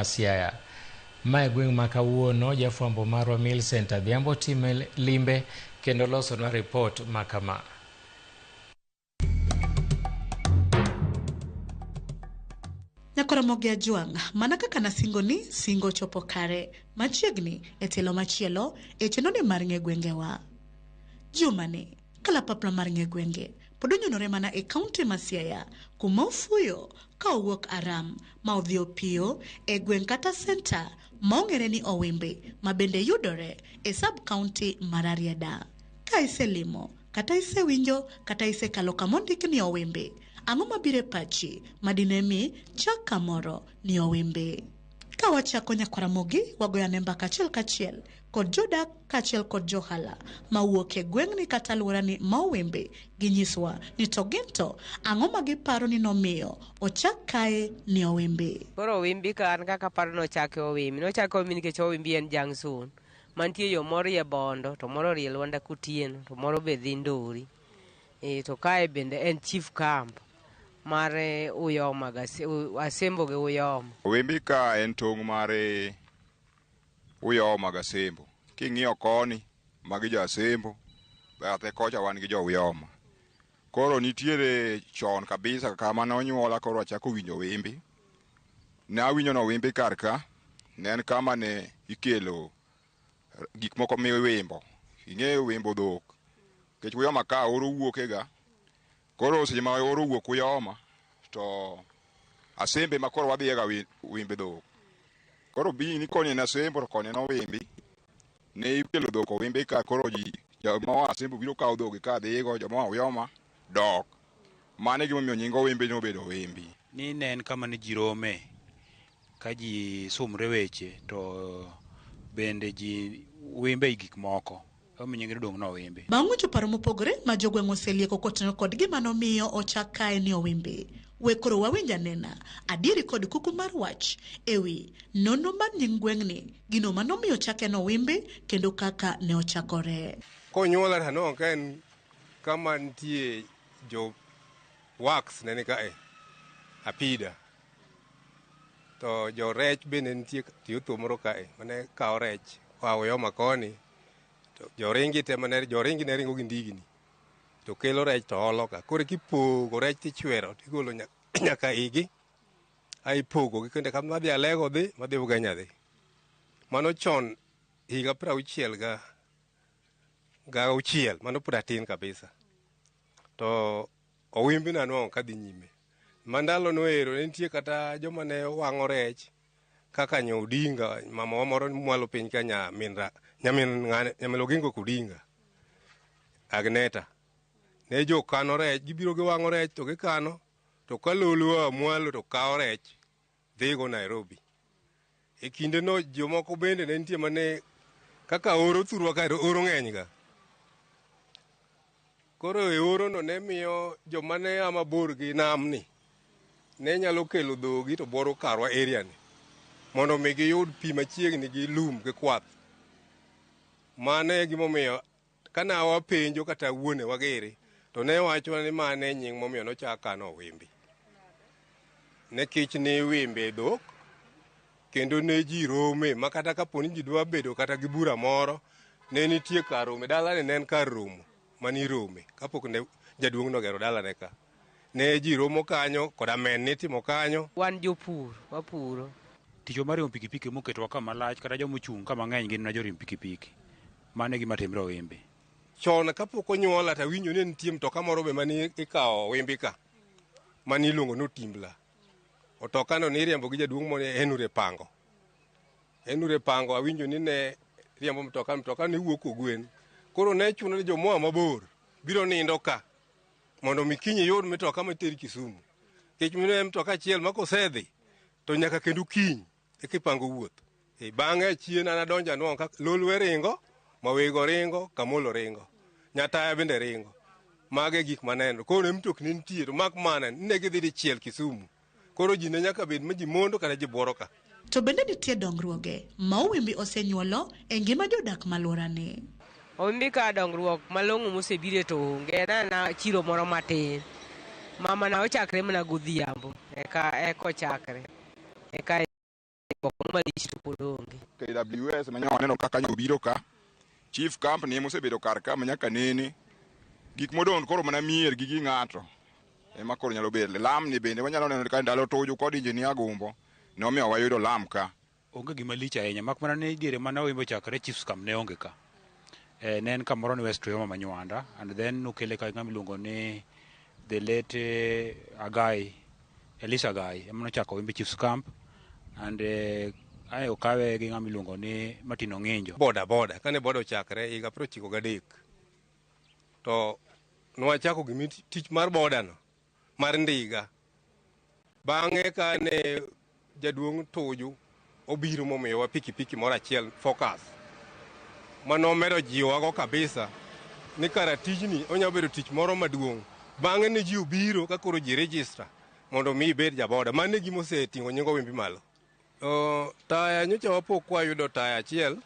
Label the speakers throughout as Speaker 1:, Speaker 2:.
Speaker 1: Siaya. Ma e gweng' ma kawuono jafwambo marwa Millicent Adhiambo time limbe kendo losonwa ripot ma kama.
Speaker 2: Nyakoromogi Ajwang', mana kaka nasingo ni singo ochopo kare, machiegni e tielo machielo e chenroni mar ng'e gwengewa. Jumani, kalapapla mar ng'e gwenge pod onyonore mana e kaunti ma Siaya kuma ofuyo ka owuok Aram ma odhi opiyo e gweng' kata senta ma ong'ere ni Owimbi ma bende yudore e sub kaunti ma Rarieda. Ka iselimo kata isewinjo kata isekalo kama ondik ni Owimbi, ang'o mabiro e pachi ma dine mi chak kamoro ni Owimbi? Ka wachako Nyakwar Ramogi, wagoyo ane mbaka achiel kachiel kod jodak kaachiel kod johala mawuok e gweng'ni kata alworani ma Owimbi ginyiswa ni to gin to ang'o ma giparo ni nomiyo ochak kae ni Owimbi.
Speaker 3: Koro Owimbi ka an kaka aparo nochake Owimbi. Nochake Owimbi nikech Owimbi en junction mantie yo moro rie Bondo to moro rie Lwanda Kotieno to moro be dhi Ndori. E, to kae bende en chief camp mar Uyoma, Asembo gi Uyoma.
Speaker 4: Owimbi ka en tong' mar Uyoma gi Asembo. King'iyo koni, magi jo Asembo, bathe kocha wan gi jo Uyoma. Koro nitiere chon kabisa kama nonyuola koro achako winjo Owimbi. Ne awinjo ni Owimbi kar ka ne en kama ne ikelo gik moko miwimbo. Ing'eyo wimbo dhok. Nikech Uyoma ka oro wuokega. Koro seche ma oro wuok Uyoma to Asembe ma koro wadhiyega wimbe dhok. Koro bi ni koni en Asembo to koni en Owimbi. Ne ikelo dhok Owimbi ka koro ji joma oa Asembo biro kawo dhok ka dhigo, joma oa Uyoma dok. Mano e gimomiyo nying Owimbi nobedo Owimbi.
Speaker 5: Ni ne en kama ne ji rome ka ji sumre weche to bende ji wimbe gik moko. Emomiyo nyinge nodong' ni Owimbi.
Speaker 2: Bang' winjo paro mopogore ma jogweng' oselieko kotenore kod gima nomiyo ochak kae ni Owimbi, we koro wawinj anena adieri kod kuku mar wach ewi nonro mar nying gweng'ni, gino manomiyo ochake ni Owimbi kendo kaka ne ochakore.
Speaker 6: Konyuola to anwang'o ka en kama nitie jo wax ne ni kae, apida. To jo rech bende nitie tiyo thuo moro kae mane kawo rech koa Uyoma koni. To joringi te mane joringi ne ringo gi ndigni to kelo rech to olo ka. Koro kipogo rech tichwero tigolo nyaka igi a ipogo gi kendo kama madhi Alego dhi madhi Ugenya dhi. Mano chon higa prauchiel ga gauchiel mano pod atin kabisa. To Owimbi nanwang'o kadhi nyime. Ma ndalo no ero ne nitie kata joma ne wang'o rech kaka nya Odinga, mamawa moro mwalo piny ka nyamin nyamin ng'ane nyamin Oginga Odinga, Agneta. Ne jo kano rech, gibiro giwang'o rech to gikano, to ka lolo oa mwalo to kawo rech dhigo Nairobi. E kinde no jomoko bende ne nitie mane kaka oro thurwa ka oro ng'eny ga. Koro e oro no ne miyo joma ne a mabor gi namni ne nyalo kelo dhogi to bworo karwa area ni mondo mi giyud pi machiegni gi lum gi kwath. Mano e gimomiyo kane wapenjo kata wuonewa giri to ne wachona ni mano e nying momiyo nochak kano Owimbi. Nikech ne iwimbe dhok kendo ne ji rome ma kata kapo ni ji dwa bedo kata gi bura moro ne nitie kar romo. Dalani ne en kar romo mane irome kapok ne jaduong' nogero dalane ka. Ne ji romo kanyo koda men nitimo kanyo.
Speaker 3: Wan jopur, wapuro.
Speaker 5: Tijwa mar riembo pikipiki moketowa kama lach kata joma ochung' kama ng'eny gin mana joriemb pikipiki. Mano e gima timre Owimbi.
Speaker 6: Chon kapok onyuola to awinjo ni nitie mtoka moro be mane ikawo Owimbi ka mane iluongo ni Otimbla. Otokano niriembo gi jaduong' moro Henry Pango. Henry Pango awinjo ni ne riembo mtoka, mtoka ne wuok Kogwen. Koro ne chuno ni jomoa mabor biro nindo ka mondo mi kiny iyud mtoka materi Kisumu. Nikech ne en mtoka achiel ma kosedhi to nyaka kendo kiny eka ipango wuoth. E, bang'e achien an adonjo anwang'o ka Lolwe ringo, Mawego ringo, Kamolo ringo, Nyataya bende ringo. Mago e gik maneno. Koro ne mtokni nitie to mak mana ni ne gidhi dichiel Kisumu. Koro ji ne nyaka bed ma ji mondo kata ji buoro ka.
Speaker 2: To bende nitie dongruoge ma Owimbi osenyuolo e ngima jodak ma alworani.
Speaker 3: Owimbi ka dongruok malong'o mosebire to onge. En ana chiro moro matin. Mama na ochakre mana godhiambo eka eka ochakre. Eka Moro malich to pod onge.
Speaker 4: KWS ma waneno kaka nyo obiro ka. Chief camp ni mosebedo kar ka manyaka nene. Gik modong' koro mana mier gi gi ng'ato ema koro nyalo bedo. Lam ni bende wanyalo neno ka ndalo Tuju kod Engineer Gumbo nomiyo wayudo lam ka.
Speaker 5: Onge gima lich ahinya, mak mana ni diere mane Owimbo ochakore, Chiefs Camp ne onge ka. Ne en kamoro ni West Uyoma Manywanda, and then nokele ka ng'ama iluongo ni the late Agai, Elisa Agai, ema nochako Owimbo Chiefs Camp, and ae okawe gi ng'ama iluongo ni Martin Ong'injo.
Speaker 6: Boda boda kane boda ochakre higa 93 to nwachako gimi tich mar boda no mar ndiga. Bang'e kane jaduong' Tuju obiro momiyowa pikipiki moro achiel, Focus, manomedo jiwowago kabisa ni kara tijni onyalo bedo tich moro maduong'. Bang'e ne ji obiro ka koro ji register mondo mi ibed jaboda. Mano e gima oseting'o nying Owimbi malo. Taya nyocha wapo kwayudo taya achiel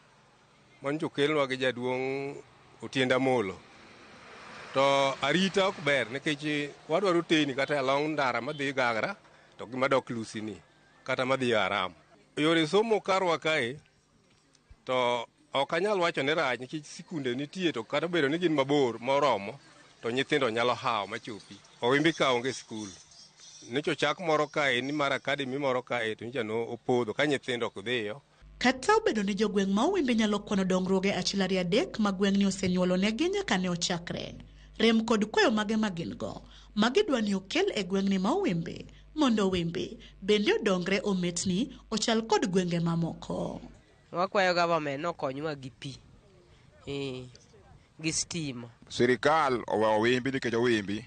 Speaker 6: manyocha okelnwa gi jaduong' Otiende Amolo. To arita ok ber nikech wadwaro teyni kata along ndara madhi Gagra to gi madok Lusini kata madhi Aram. Yore somo karwa kae to ok anyal wacho ni rach nikech sikunde nitie, to kata obedo ni gin mabor moromo to nyithindo nyalo hawo machopi. Owimbi ka onge skul. Nyocha ochak moro kae ni mar academy moro kae, to nyocha no opodho ka nyithindo ok dhiyo.
Speaker 2: Kata obedo ni jogweng' ma Owimbi nyalo kwano dongruoge achiel ariyo adek ma gweng'ni osenyuolonegi nyaka ne ochakre, rem kod kwayo mage ma gin go ma gidwa ni okel e gweng'ni ma Owimbi mondo Owimbi bende odongre ometni ochal kod gwenge mamoko.
Speaker 3: Wakwayo government nokonywa gi pi, gi stima.
Speaker 4: Sirikal oweyo Owimbi nikech Owimbi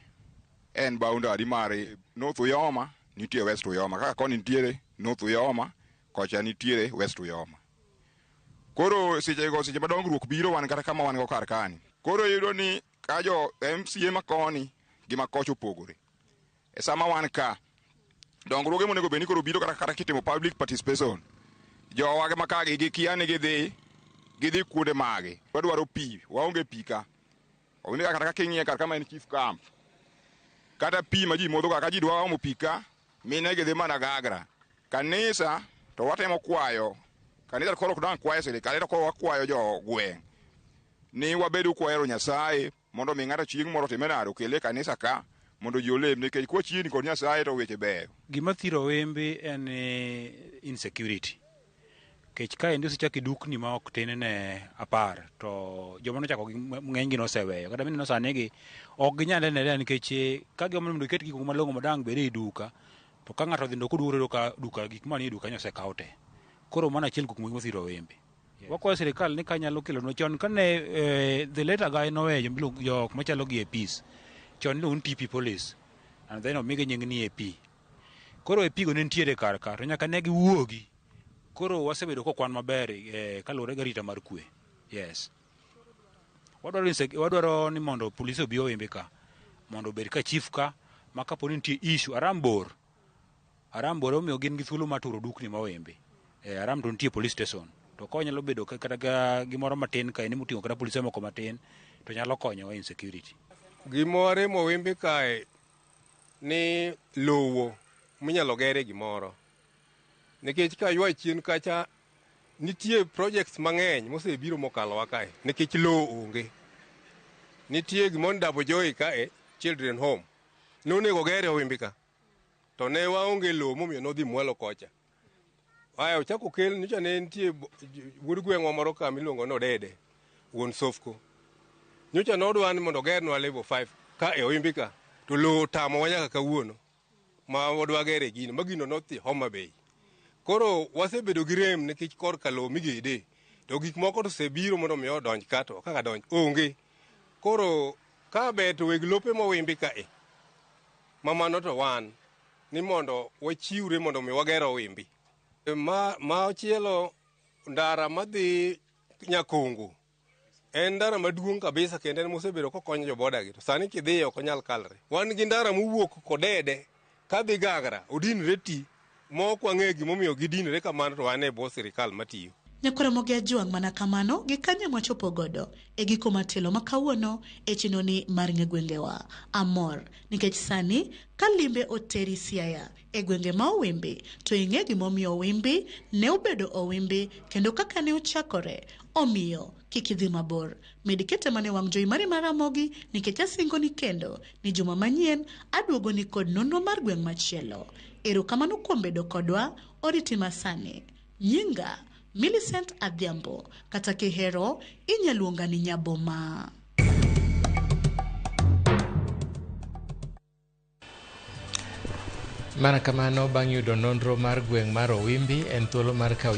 Speaker 4: en boundary mar North Uyoma, nitie West Uyoma. Kaka koni nitiere North Uyoma, kocha nitiere West Uyoma. Koro seche go, seche ma dongruok biro, wan kata kama wan go kar kani. Koro iyudo ni ka jo MCA ma koni gi ma kocha opogore. E sama wan ka, dongruoge monego bed ni koro biro kata kitimo public participation. Jowa ma ka gi gikia ni gidhi kuonde mage. Wadwaro pi, waonge pi ka. Owimbi kata ka king'iye kar kama en chief camp. Kata pi ma ji modho ka ji dwa omo pi ka, mine gidhi mana Gagra. Kanisa to watemo kwayo. Kanisa koro ok dang' kwayo sirikal, to koro wakwayo jo gweng' ni wabedu kwahero Nyasaye mondo mi ng'ato chieng' moro time nade okele e kanisa ka mondo ji olem, nikech kwachiegni kod Nyasaye to weche beyo.
Speaker 5: Gima thiro Owimbi en insecurity. Kech kaendi osechak dukni ma ok tin ne 10, to joma nochako gi ng'eny gi noseweyo. Kata mineno sani gi ok ginyal endelea nikech ka giomo mondo giket gik moko malong'o madang' bed ei duka, to ka ng'ato odhi koduogo toyudo ka duka gik manie duka nyo osekaw te. Koro mano achiel kuom gik mothiro Owimbi. Wakwayo sirikal ni kanyalo kelonwa chon kane the late Agai noweyo jok machalo gi APs. Chon iluongo ni TP Police and then omigi nying ni AP. Koro AP go ne nitiere kar ka to nyaka ne giwuogi. Koro wasebedo kokwan maber kaluwore gi arita mar kwe. Yes. Wadwaro ni mondo polise obi Owimbi ka mondo obed ka chief ka ma kapo ni nitie issue Aram bor. Aram bor omiyo gin gi thuolo mar turo dukni ma Owimbi. Aram to nitie police station. To ka onyalo bedo kata ga gimoro matin kaendi moting'o kata polise moko matin to nyalo konyowa insecurity.
Speaker 6: Gima waremo Owimbi kae ni lowo minyalo gere gimoro. Nikech ka ywa chien kacha nitie projects mang'eny mosebiro mokalowa kae nikech lowo onge. Nitie gimoro ni Dabo Joy kae, Children Home. Nonego gere Owimbi ka. To ne waonge lowo momiyo nodhi mwalo kocha. Aya ochako okel nyocha ne nitie wuod gweng'wa moro ka miluongo ni Odede, wuon Sofco. Nyocha nodwa ni mondo ogernwa level 5 ka e Owimbi ka, to lowo otamowa nyaka kawuono ma wadwa gere gino, ma gino nodhi Homa Bay. Koro wasebedo gi rem nikech korka lowo migede, to gik moko to osebiro mondo mi odonj ka, to kaka donj onge. Koro ka ber to weg lope mowimbi kae, ma mano to wan ni mondo wachiwre mondo mi wager Owimbi. Ma machielo ndara madhi Nyakongo en ndara maduong' kabisa kendo en mosebedo kokonyo joboda gi, to sani kidhiye ok onyal kalre. Wan gi ndara mowuok Kodede kadhi Gagra odinre ti ma ok wang'eyo gimomiyo gidinre kamano, to wan e bwo sirikal matiyo.
Speaker 2: Nyakwaramogi Ajwang' mana kamano gi kanyo mwachopo godo e giko mar tielo ma kawuono e chenroni mar ng'e gwengewa. Amor nikech sani ka limbe oteri Siaya e gwenge ma Owimbi to ing'e gimomiyo Owimbi ne obedo Owimbi kendo kaka ne ochakore. Omiyo kik idhi mabor. Med kete mana e wang' jowi mari mar Ramogi nikech asingoni kendo ni juma manyien aduogoni kod nonro mar gweng' machielo. Erokamano kuom bedo kodwa oriti masani. Nyinga Millicent Adhiambo kata kihero inyaluonga ni Nyaboma.
Speaker 1: Mana kamano bang' yudo nonro mar gweng' mar Owimbi en thuolo mar kawo